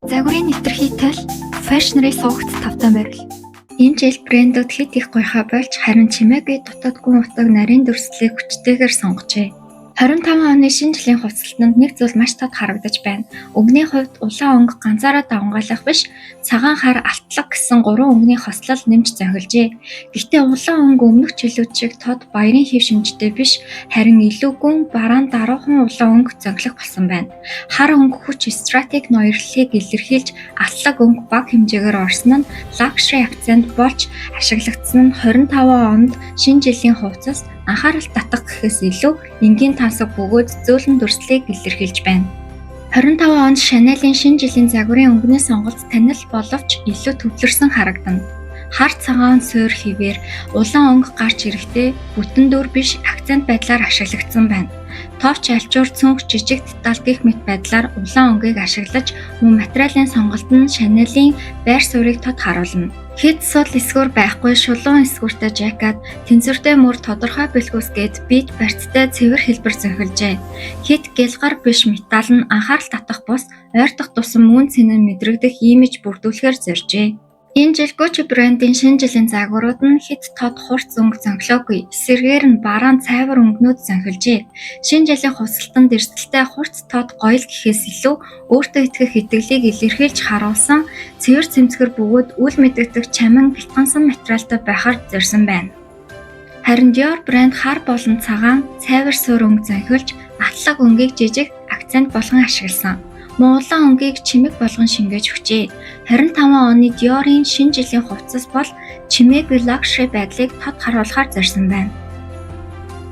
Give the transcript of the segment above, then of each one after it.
Загварын нэвтэрхий тал фэшнэрийн суугт тавтай морил. Энэ жил брэндүүд хэт их гуйхаа болж, харин чимээгүй дутаад гүн утга нарийн дүрслэлийг хүчтэйгээр сонгожээ. 25 оны шинэ жилийн хувцаслалтанд нэг зүйл маш тод харагдаж байна. Өнгөний хувьд улаан өнгө ганцаараа давамгайлах биш, цагаан, хар, алтлаг гэсэн гурван өнгөний хослол нэмж зөнхөлжээ. Гэхдээ улаан өнгө өмнөх жилүүд шиг тод баярын хэв шинжтэй биш, харин илүү гүн, бараан, даруухан улаан өнгө зөнхлөх болсон байна. Хар өнгө хүч, стратеги ноёрхлыг илэрхийлж, алтлаг өнгө бага хэмжээгээр орсон нь luxury акцент болж ашиглагдсан нь 25 онд шинэ жилийн хувцас анхаарал татах гэхээс илүү энгийн тансаг бөгөөд зөөлөн дүрслэлийг илэрхийлж байна. 25 онд Chanel-ийн шинэ жилийн загварын өнгөний сонголт танил боловч илүү төвлөрсөн харагдана. Хар, цагаан, суурь хэвээр улаан өнгө гарч ирэхдээ бүтэн дүр биш, акцент байдлаар ашиглагдсан байна. Товч, альчуур, цүнх, жижиг деталь гэх мэт байдлаар улаан өнгийг ашиглаж, мөн материалын сонголт нь Chanel-ийн байр суурийг тод харуулна. Хэт сул эсгүүр байхгүй шулуун эсгүүртэй жакет, тэнцвэртэй мөр, тодорхой бэлхүүс гээд бит барьцтай цэвэр хэлбэр зөнхөлжээ. Хэт гялгар биш металл нь анхаарал татах бус ойртох тусам үн цэн нь мэдрэгдэх имиж бүрдүүлэхээр зоржээ. Энэ жил Gucci брендийн шинэ жилийн загварууд нь хэт тод хурц өнгө зөнхлөөгүй. Эсрэгээр нь бараан, цайвар өнгөнүүд зөнхөлжээ. Шинэ жилийн хувцаслалтанд эрсдэлтэй хурц тод гоёл гэхээс илүү өөртөө итгэх итгэлийг илэрхийлж харуулсан цэвэр цэмцгэр бөгөөд үл мэдэгдэх чамин бялтгансан материалтай байхаар зорьсон байна. Харин Dior брэнд хар болон цагаан, цайвар суурь өнгө зөнхөлж, атлаг өнгийг жижиг акцент болгон ашигласан. Мөн улаан өнгийг чимэг болгон шингээж өгчээ. 25 оны Dior-ын шинэ жилийн хувцас бол чимээгүй luxury байдлыг тод харуулахаар зорьсон байна.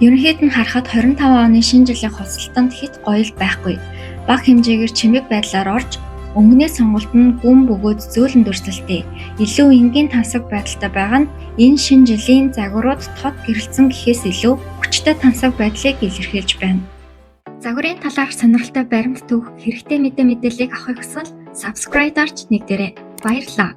Ерөнхийд нь харахад 25 оны шинэ жилийн хувцаслалтанд хэт гоёл байхгүй. Бага хэмжээгээр чимэг байдлаар орж, өнгөний сонголт нь гүн бөгөөд зөөлөн дүрслэлтэй. Илүү энгийн тансаг байдалтай байгаа нь энэ шинэ жилийн загварууд тод гэрэлтсэн гэхээс илүү хүчтэй тансаг байдлыг илэрхийлж байна. Загварын талаарх сонирхолтой баримт түүх, хэрэгтэй мэдээ мэдээллийг авахыг хүсвэл subscribe дарж нэгдээрэй. Баярлалаа.